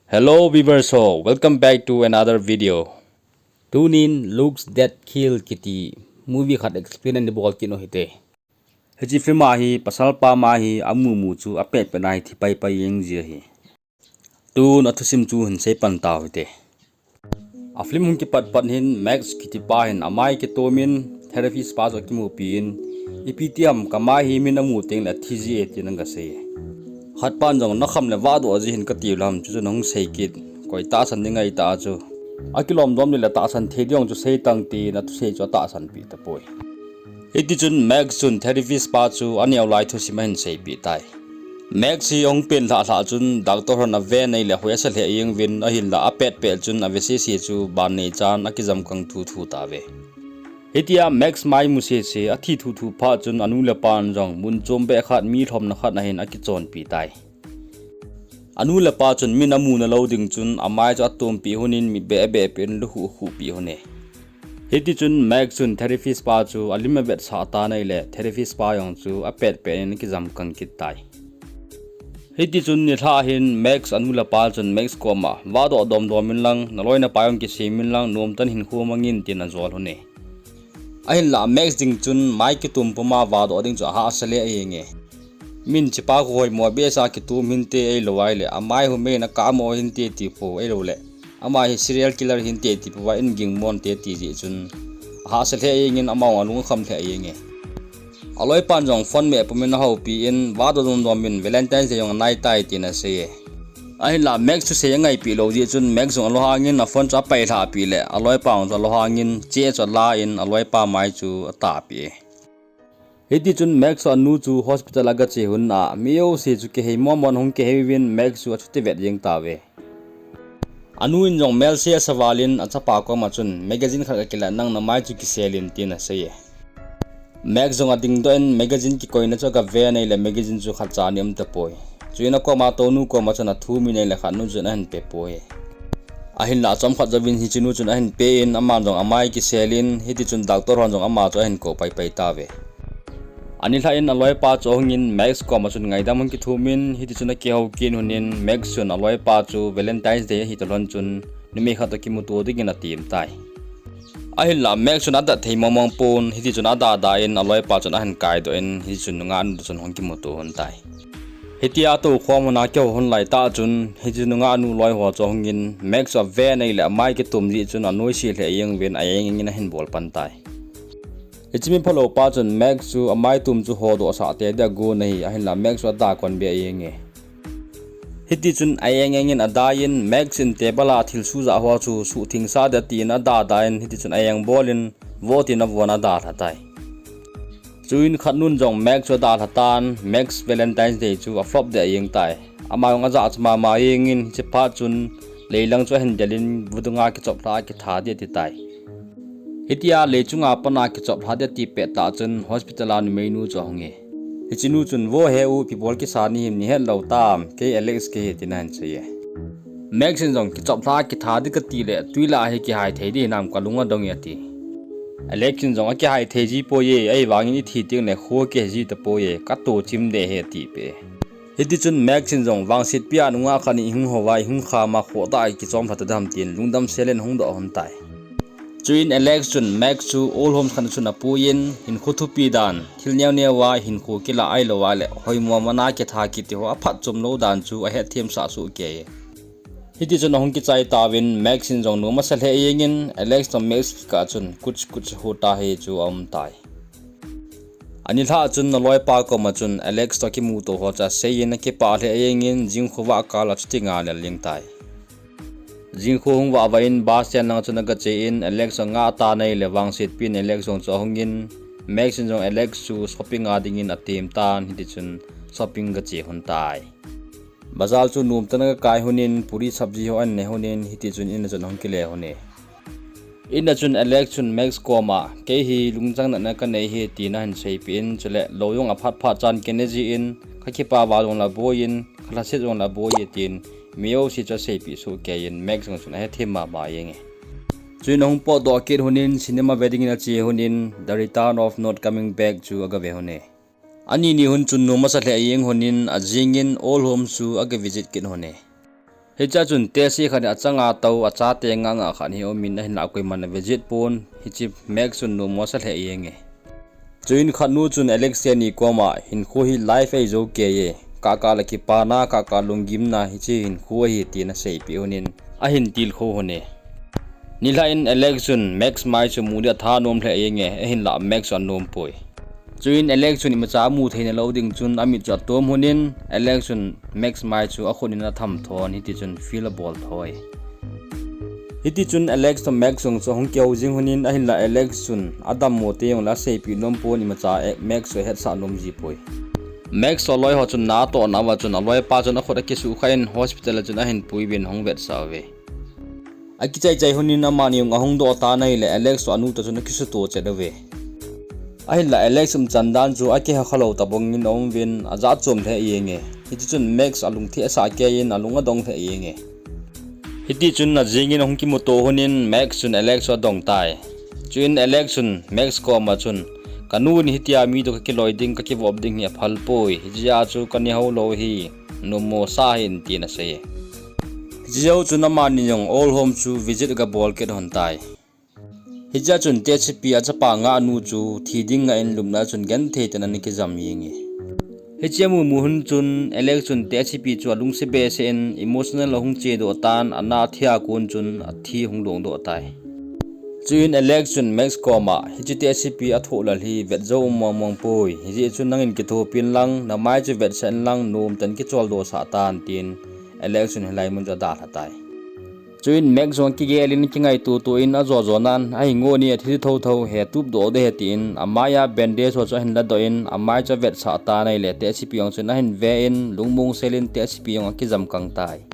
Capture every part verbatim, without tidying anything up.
Hello viewers ho, welcome back to another video. Tunin Looks That Kill kiti movie khat explain ani bol kit u hite. Hiche film a hi pasal pa ma hi amu mu chu apet pet a hi thi pai pai jeng ji ahi. Tun athusim chu hin sei pan tau hite. A film hung kipat pat hin Max kiti pa hin amai kitom in therapist pa chu akimupi in, ipi ti ham kamai hi min amu teng le athi ji e tin aga sei e. Khat pan jong nakham le vahdoh ji hin kati u ham, chuchu nahung sei kit. Koi tahsan ding ahi ta chu. Akilom dom le tahsan thei ding chu sei tang tin athusei chu atahsan pi tapoi. Hiti chun Max chun therapist pa chu aneo lai thusim ahin sei pi tai. Max hi ahung pen lhah lhah chun doctor hon ave nei le hoi asa lheh jeng uvin ahinla apet pet chun ave sese chu ban nei chan akijam kang thu thu tave. Hitia Max mai mu sese athi thu thu phat chun anu le pan jong mun chom beh khat mi lhomna khat ahin akichon pi tai. Anu le pa chun min amu na lou ding chun amai chu atom pi hun in mit beh beh pen lu hu hu pi hun e. Hiti chun Max chun therapist pa chu alim avet sah ta nei le therapist pa jong chu apet pet in akijam kang kit tai. Hiti chun nilhah hin Max anu le pa chun Max koma, vahdoh dom dom in lang, naloi napa jong kisem in lang, nom tan hin khum angin tin ajol hun e. Ahinla Max ding chun mai kitom puma vahdoh ding chu ahahsa lheh jeng e. Min chepa khu hoimo behseh a kitom hinte, ahilou ahile amai hu mei in akamo hinte ti pou, ahilou le amai hi serial killer hinte ti pouva in ging mon te ti jeh chun ahahsa lheh jeng in ama jong alung akham lheh jeng e. Aloi pan jong phone meh pum in ahoupi in, vahdoh dom dom in, Valentine's Day jong anai tai tin asei e. Ahinla Max chu sei angaipi lou jeh chun Max jong alunghang in aphone chu apai lhah pi le aloi pa jong chu alunghang in che chu ala in aloi pa mai chu atah pi e. Hiti chun Max chu anu chu hospital aga che hun a mi jouse chu kihei momon hung kihei uvin Max chu achuti vet jeng tauve. Anu in jong melse asa val in achapa koma chun magazine khat kakilah nang namai chu kisel in tin asei e. Max jong adingdoh in magazine kikoina chu aga ve nei le magazine chu khatcha ni um tapoi. Chuin akoma tounu koma chun athum in nei le khatnu chun ahin pe poi. Ahinla achomkhat jouvin hichenu chun ahin pe in aman jong amai kisel in hiti chun doctor hon jong ama chu ahin kou pai pai tauve. Anilhah in aloipa chu ahung in Max koma chun ngaidam hung kithum in hiti chun akihou kit hun in Max chun aloipa chu Valentine's Day ahi talhon chun numei khat toh kimuto dingin atem tai. Ahinla Max chun adat thei mong mong pon hiti chun ada da in aloipa chun ahin kaidoh in hiti chun nungahnu toh chun hung kimuto hun tai. Hitia atou khom hun a kihou hun lai tah chun hiti chun nungahnu loi ho chu ahung in Max chu ave nei le amai kitom jeh chun anoise lheh jeng uvin ajeng jeng in ahin bol pan tai. Hiche mi phalou pa chun Max chu amai tom chu hodoh sah tei dia agon ahi, ahinla Max chu ada kon be jeng e. Hiti chun ajeng jeng in adai in Max in table a thilsoh jah ho chu suhtheng sah dia tin ada da in hiti chun ajeng bol in vo tin avon adalha tai. Chuin khatnun jong Max chu adalha tan, Max Valentine's Day chu aflop dia jeng tai. Ama jong ajahcha mama jeng in hiche phat chun leilang chu ahin del in vadunga kichoplhah a kitha dia ati tai. Hitia leichunga pana kichoplhah dia ati pet tah chun hospital a numeinu chu ahung e. Hichenu chun vo he u, ipi bol kisa nahim, nahet lou tam, kei Alex kahi tin ahin sei e. Max in jong kichoplhah a kitha ding kati le twi lah a hi kihai thei ding hinam, kalung adong e ati. Alex in jong akihai thei ji poi e, ahivangin ithi teng le kho kihe ji tapoi e, kato chim deh e atipeh e. Hiti chun Max in jong vangsetpi a nungah khat in ihung houva ihung kham a khohtah a kichomlha ta ding ham tin lungdam sel in ahung doh hun tai. Chuin Alex chun Max chu old homes khat a chun apui in hinkho thupi dan, thil neo neo a hinkho kilah ahilou a le hoimo mana kitha kiti ho aphatchom lou dan chu ahetthem sah soh kei e. Hiti chun ahung kichai tauvin Max in jong nom asa lheh jeng in Alex toh Max kikah chun कुछ कुछ होता है chu aum tai. Anilhah chun aloipa koma chun Alex toh kimuto ho chu asei in akipah lheh jeng in jingkhovah kal a chuti nga lel jeng tai. Jingkho hung vah vah in bus stand lang chun aga che in Alex chu angah tan ahile vangsetpi in Alex jong chu ahung in Max in jong Alex chu shopping a dingin atem tan hiti chun shopping aga che hun tai. Bazar chu nomtah in aga kai hun in puri sabji ho ahin ne hun in hiti chun in a chun ahung kile hun e. In a chun Alex chun Max koma kei hi lungchang natna kanei ahi tin ahin seipeh in chule lou jong aphat phat chan kine jin kakipah val jong le aboi in kalhaset jong le aboi e tin mi jouse chu aseipeh soh kei in Max jong chun ahethem mama jeng e. Chuin ahung potdoh kit hun in cinema ve dingin ache hun in The Return of Not Coming Back chu aga ve hun e. Ani ni hun chun nom asa lheh jeng hun in ajing in old homes chu aga visit kit hun e. Hichea chun taxi khat hi achanga tou, achate ngah ngah khat hi aumin, ahinlah koiman ave jitpon, hiche Max chun numo sa lheh jenge. Chuin khatnu chun Alex teni koma, hinkho hi life ahi jou kei e, kahkah le kipana, kahkah lunggimna, hiche hinkho ahi tin aseipeh unin, ahin tilkhou un e. Nilhah in Alex chun Max mai chu mu ding athanom lheh jenge, ahinlah Max chu anompoi. Chuin Alex chun imacha amu theina lou ding chun amit chu atom unin, Alex chun Max mai chu akhut in athamthon, hitichun feel abol thoi. Hitichun Alex toh Max jong chu ahung kihou jing unin, ahinlah Alex chun adammo teng jongle aseipeh nompon, imacha Max chu ahetsah nom jipoi. Max toh aloiho chun na atohna uva chun aloipa chun akhut akisuhkhah in hospital a chun ahin puiyin ahung vetsah uve. Akichai chai unin amani jong ahung doh tan ahile Alex toh anu toh chun akisuto chet uve. Ahinlah Alex umchan dan chu akihakha lou tobangin aumuvin ajat chom lheh jenge. Hitichun Max alungthim asah keiyin alung adong lheh jenge. Hitichun ajingin ahung kimuto unin Max chun Alex chu adong tai. Chuin Alex chun Max koma chun, kanu in hitia mi toh kakiloi ding, kakivop ding hi aphal poi, hijeh a chu kanehou lou hi, numo sa hih in tin asei. Hijeh chun amani jong old home chu visit agabol kit lhon tai. Hichea chun tehsepi achapa ngahnu chu thi ding ngah in lupna chun genthei tah in ana kijam jenge. Hiche amu mu hun chun Alex chun tehsepi chu alungset behseh in emotional ahung chedoh tan, ana athi a kon chun athi ahung longdoh tai. Chuin Alex chun Max koma, hiche tehsepi athoh lal hi vet jou mong mong poi, hijeh chun nangin kithopin lang, namai chu vetsah in lang, nomtah in kicholdo sah tan tin Alex chun hilai mun chu adalha tai. Chuin Max jong akigel in kingaito to in ajo jo nan, ahingo ni athi thotho, hetupdoh ding ahi tin, amai a bandage ho chu ahin ladoh in, amai chu avetsah tan ahile tehsepi jong chun ahin ve in, lungmong sel in tehsepi jong akijam kang tai.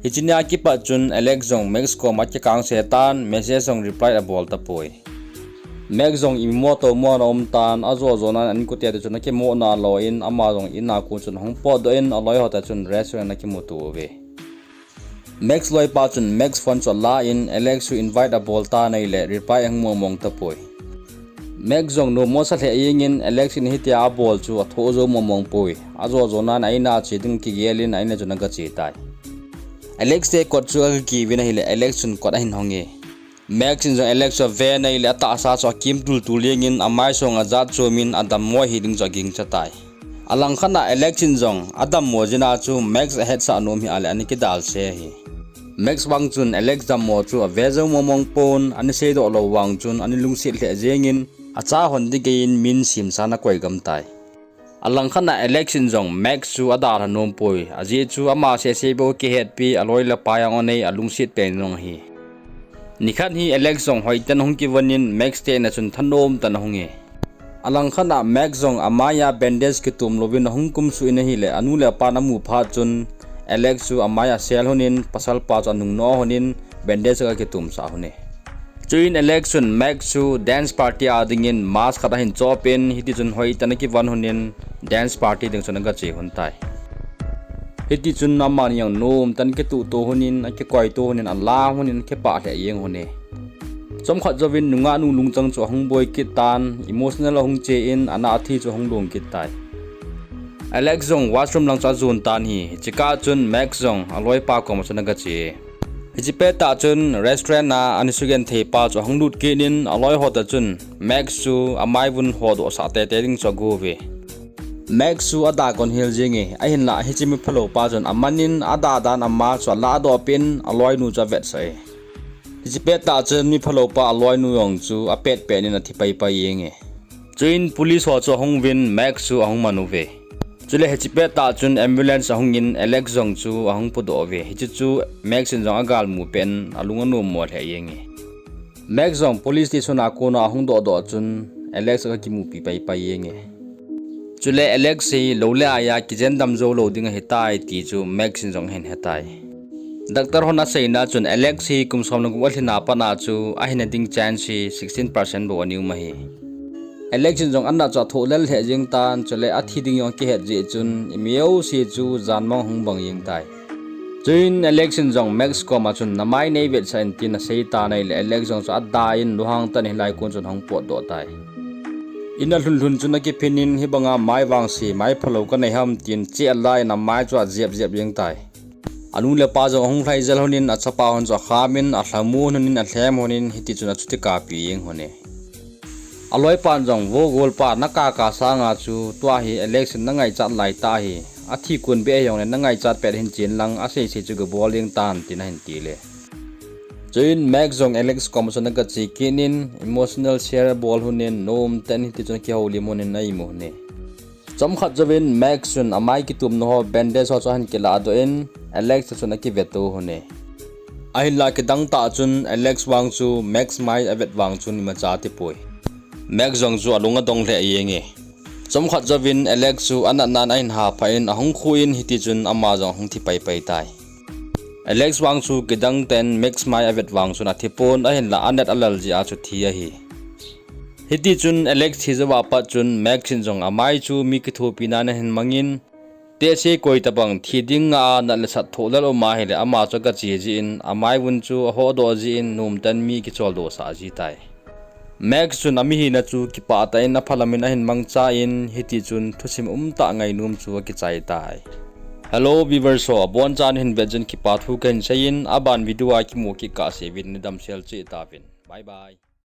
Hiche nia kipat chun Alex jong Max koma akikangse tan, message jong reply abol tapoi. Max jong imo tomo ana um tan, ajo jo nan ankute toh chun akimohna alo in, ama jong in a kon chun ahung potdoh in, aloiho toh chun restaurant akimuto uve. Max loipa chun Max phone chu ala in, Alex chu invite abol tan ahile reply ahung mong mong tapoi. Max jong numo sa lheh jengin Alex in hitia abol chu athoh jou mong mong poi. Ajo jo nan a in a che ding kigel in a in a chun agache tai. Alex te kot chu agakiuvin ahile Alex chun kot ahin hong e. Max in jong Alex chu aven ahile atahsa chu akim tul tul jengin amai song ajat chomin adammo ahi ding chu agingcha tai. Alangkhat a Alex in jong adammo jeh a chu Max ahetsah nom hi ale ana kidalse ahi. Max vang chun Alex dammo chu ave jou mong mong pon, ana seidoh lou vang chun ana lungset lheh jengin acha hon ding geiyin min simsa ana koi gam tai. Alangkhat a Alex in jong Max chu adalha nom poi, ajeh chu ama seh seh bou akihetpi aloi le pai jong anei alungset pen jong ahi. Nikhat hi Alex jong hoitah in ahung kivon in Max te in a chun thanom tah in ahung e. Alangkhat a Max jong amai a bandage kitum louvin ahung kumsuh in ahile anu le apan amu phat chun Alex chu amai a asel lhonin pasalpa chu anung noh lhonin bandage agakitumsah lhon e. Chuin Alex chun Max chu dance party a dingin mask khat ahin chop in hitichun hoitah in akivon lhonin dance party ding chun agache lhon tai. Hitichun amani jong nomtah in akituhto lhonin akikoito lhonin alam lhonin akipah lheh jeng lhon e. Chomkhat jouvin nungah nu lungchang chu ahung boi kit tan, emotional ahung che in ana athi chu ahung long kit tai. Alex jong washroom lang chu ajon tan ahi, hiche kah chun Max jong aloipa koma chun agache. Hiche pettah chun restaurant a ana sugenthei pa chu ahung lut kit in aloiho toh chun Max chu amai vun hodohsah teitei ding chu ago uve. Max chu ada kon hel jenge, ahinlah hiche miphalou pa chun amanin ada dan ama chu alahdoh peh in aloinu chu avetsah e. Hiche pettah chun miphalou pa aloinu jong chu apet pet in athi paipai jenge. Chuin police ho chu ahung uvin Max chu ahung man uve. Chule hiche pettah chun ambulance ahungin Alex jong chu ahung pudoh uve. Hiche chu Max in jong agalmu pet in alung anommo lheh jenge. Max jong police station a kona ahung dohdoh chun Alex agakimupi paipai jenge. Chule Alex hi lou le ai a kijen dam jou lou ding ahitai ti chu Max in jong ahin hetai. Doctor hon aseina chun Alex hi kum som le gup alhin a pat a chu ahina ding chance hi sixteen percent bou ana um ahi. Alex in jong anat chu athoh lel lheh jeng tan, chule athi ding jong akihet jeh chun, imi jouse chu jan mong ahung bang jeng tai. Chuin Alex in jong Max koma chun, namai neivetsah in tin asei tan ahile, Alex jong chu ada in lunghang tah in hilai kon chun ahung potdoh tai. In alhun lhun chun akiphin in, hibanga mai vangse, mai phalou kanei ham tin cheh ala in amai chu ajep jep jeng tai. Anu le apa jong ahung lhai jel lhonin, achapa hon chu akhamin, alhamu lhonin, alhem lhonin, hiti chun achuti kapi jeng lhone. Aloipan jong, vo golpa, nakaka sanga chu tua hi Alex in nangaichat laitah ahi. Athi kon beh hijongle nangaichat pet hin chen lang, aseisei chu gabol jeng tan, tin ahin tile. Chuin Max jong Alex koma chun agache kit in, emotional share abol lhonin, nomtah in hiti chun akihoulim lhonin a-imu lhone. Chomkhat jouvin Max chun amai kitumna ho bandage ho chu ahin kiladoh in, Alex a chun akiveto lhone. Ahinla kidangtah chun Alex vang chu Max mai avet vang chun imacha atipoi. Max jong chu alung adong lheh jenge. Chomkhat jouvin Alex chu anatnan ahin haphah in ahung khu in, hiti chun ama jong ahung thi paipai tai. Alex vang chu kidangtah in Max mai avet vang chun athipon, ahinla anat alal jeh a chu thi ahi. Hiti chun Alex thi jouva pat chun Max in jong amai chu mi kithopi nan ahin mangin, tehse koitobang thi ding ngah a nat le sat thoh lel um ahile ama chu agache jeh in, amai vun chu ahohdoh jeh in, nomtah in mi kicholdohsah ji tai. Max chun amihina chu kipah tah in aphalam in ahin mangcha in, hiti chun thusim umtah ngainom chu akichai tai. Hello viewers ho, abonchan nahin vet jeh un kipa thu kahin seiyin, aban video a kimu kit kahseuvin, nadamsel cheh tauvin. Bye bye.